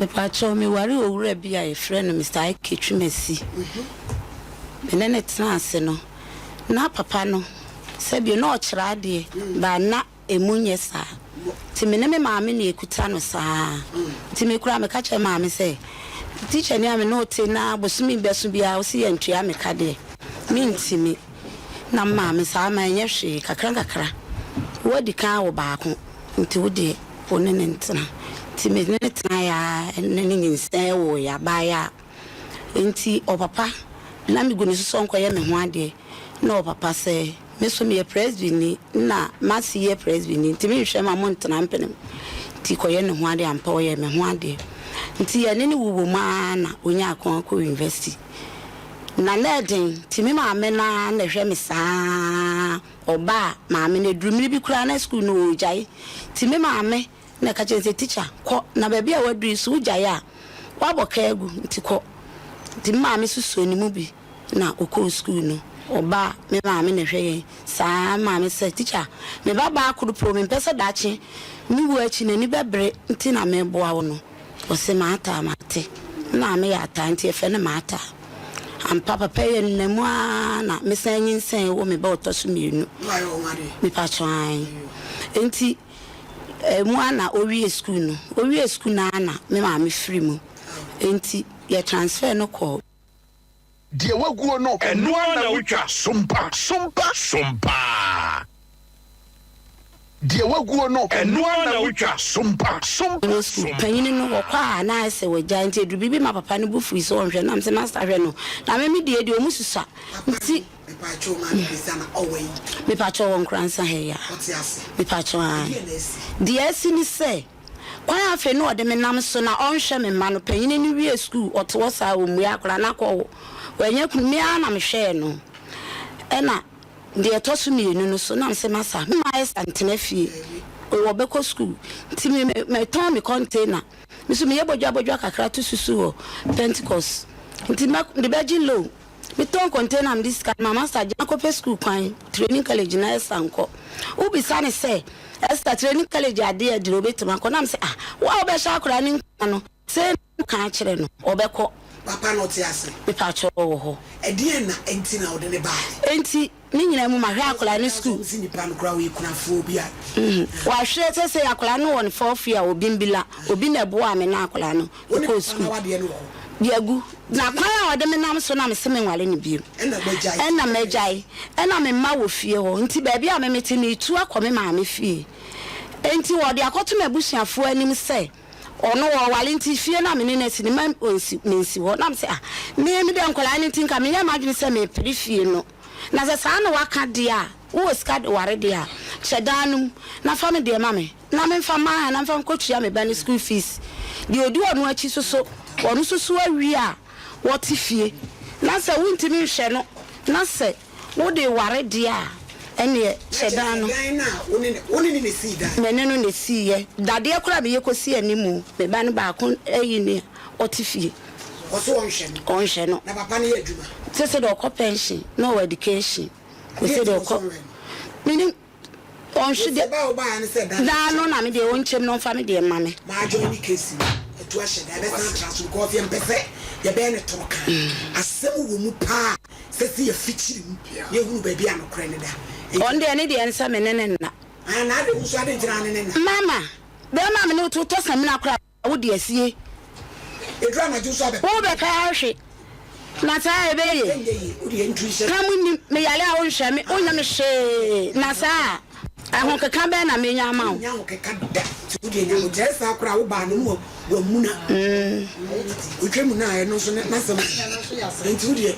Mepakyɛw, mewaree owura bi a yɛfrɛ no Mister Ike Twumasi. Me ne no tenaa ase no, na papa no, sɛbio na ɔkyerɛ adeɛ, but na ɛmu nyɛ saa. Nti me ne me maame na ɛkuta no saa. Nti me koraa meka kyerɛɛ maame sɛ, Tikyani a me ne wo te na bosome bɛso biara wo se yɛntua me ka deɛ, mentumi. Na me maame saa ma ɛnyɛ hwee, kakra nkakra, woadi kan awo baako, nti wo deɛ wo ne no ntena. Nti me ne no tenaeɛ ara ne no nyinsɛn woeɛ abaayewa. Nti ɔpapa, na megu ne so sɛ ɔnkɔyɛ me ho adeɛ, na ɔpapa sɛ me so meyɛ Presbyni na m'ase yɛ Presbyni nti menhwɛ ma montena mpene me nti kɔyɛ ne ho adeɛ. Ampa ɔyɛɛ me ho adeɛ nti yɛne no wowɔ mu ara na ɔnyaa kwan kɔɔ university. Na na ɛden nti me maame no ara na ɛhwɛ me saa. Ɔba a maame no ɛduru mmere bi koraa na sukuu no ɔregyae nti me maame na ɛka kyerɛ no sɛ tikya kɔ na baabi a waduru yi so wogyae a woabɔ ka agu nti kɔ. Nti me maame nso soo ne mu bi na ɔkɔɔ sukuu no. Ɔba a me maame na ɛhwɛ yɛn saa. Me maame sɛ tikya me ba baa koro po mempɛ sɛ daakye me wuo akyi n'ani bɛbere nti na meboa wo no. Ɔse Martha mate. Me maame yɛ ataa nti yɛfrɛ no Martha. Ampa papa yi ɛnna mu ara na mesan nyinsɛn wo me ba ɔtɔ so mmienu. Mepakyɛw ae. Nti ɛmu ara na ɔwie sukuu no. Ɔwie sukuu no ara na me maame firi mu. Nti yɛ transfer no kɔɔ. Deɛ waguo no, ɛno ara na wotwa. Sompa, sompa, sompa. Deɛ waguo no, ɛno ara na wotwa. Sompa, sompa, No sukuu sompa. panyini no wɔkɔ a na ayɛ sɛ wagyae nti ɛduru biribi ma papa no bo fui sɛ ɔnhwɛ no na mesɛ master hwɛ no na me me deɛ deɛ ɔmu susua Papa no, nti mepakyɛw maame bisa na ɔwɔ yi? Mepakyɛw wɔ Nkoransa ha yi a. Ɔte ase? Mepakyɛw ae. Ɛdeɛn na asi? Deɛ asi ne sɛ Kwan a afei na ɔde me nam so na ɔnhwɛ me mma no, panyini no wiee sukuu, ɔte hɔ saa, ɔmmue akwadaa no akɔ, wanya kunu, me ara na mehwɛɛ no. Ɛna deɛ ɛtɔ so mmienu no so, na mese masa, me mma Esther ntena fie, wɔbɛkɔ sukuu. Nti me, metɔn me container, me nso meyɛ bodwa bodwa kakra to susu wɔ Pentecost. Nti mɛ, mede bɛgye loan. Metɔn container a mede sika no ma Master gye na kɔpɛ sukuu kwan, training college na Esther nkɔ. Wobisa no sɛ, Esther, training college adeɛ aduru obɛtumi akɔ? Na mese, ah, wo a wobɛhyɛ akwadaa no nkuran no, sei na woka akyerɛ no, ɔbɛkɔ. Papa no ɔte ase? Mepakyɛw, ɔwɔ hɔ. Ɛdeɛn na nti na wode no baeɛ? Enti ne nyinaa mu mahwɛ akwadaa no sukuu. Wɔn se nipa no koraa ɔyɛ kunafoɔ bi a. Wahwɛ sɛsɛi akwadaa no wɔ ne fourth year wɔ Bimbilla, obi na ɛboaa me na akwadaa no Wo ne kɔɔ papa no sukuu. awadeɛ no wɔ hɔ? De agu. Na kwan a ɔde me nam so na mese menware no bio. Ɛna moagyae? Ɛna magyae. Ɛna me mma wɔ fie hɔ, nti baabi a me mete meretu akɔ me maame fie. Enti wɔde akɔto m'abusuafoɔ anim sɛ ɔno ɔreware nti fie no a me ne no asi no mma ɔnsi, mensi hɔ. Na mese ah, me mede nkwadaa no nti nka menyɛɛ m'adwene sɛ merepere fie no. Na sɛ saa na woaka deɛ a, wowɔ sika de ware deɛ a, kyɛ dan no mu na fa me deɛ ma me na memfa mma ha na memfa nkɔtua me ba no school fees. Deɛ ɔdi ɔno akyi nso so, ɔno nso so awie a wɔte fie. Na sɛ wontumi nhwɛ no na sɛ wode ware deɛ a, ɛnneɛ Na hyɛ kyerɛ dan sɛ no. dan no a wo ne no, wo ne no na ɛsii dan? Me ne no na ɛsiiɛ. Dadeɛ koraa a meyɛ kɔsi animu, me ba no baako ayi ne ɔte fie. Ɔse ɔnhwɛ no. Ɔnhwɛ no. Na papa no yɛ adwuma? Sese deɛ ɔkɔ pension na ɔwɔ education. Ɛdeɛn Sese nti deɛ na ɔse ɔkɔ ɔnhwɛ no? Menim ɔnhwɛ Ɔse deɛ. ba a wobaeɛ no sɛ dan no Dan no nkyɛm. na me deɛ ɔnkyɛm na ɔmfa me deɛ mma me. Maa join ne case no atu ahyɛ da yɛbɛsan atra so because yɛmpɛ sɛ yɛbɛyɛ no toro ka. Asɛm wɔ mu paa sɛ sɛ yɛfikyiri mu na yɛhunu baabi a nokorɛ no da. Enti. Ɔno deɛ ne deɛ ne sɛ me ne no nna. Ah na adɛn wo nso adɛn nti na wo ne no nna? Mama, bɛrima a me ne wo te wotɔ samina koraa. Wode asie. Ɛduru anadwo nso abɛka. Wobɛka ahwe. Na saa a ɛbɛyɛ ye. Ɛnyɛ ye, wode yɛn tiri hyɛ. Ka monnim, meyare a wonhwɛ me, wonyɛ me hwee. Na saa a, ahokeka bɛn na menya ama wo? Wonnya ahokeka da, nti wode anya ahokyerɛ. Saa koraa wobaa no na wamuna. Wotwa mu no a, ɛno nso n'asɛm. Nti wodeɛ.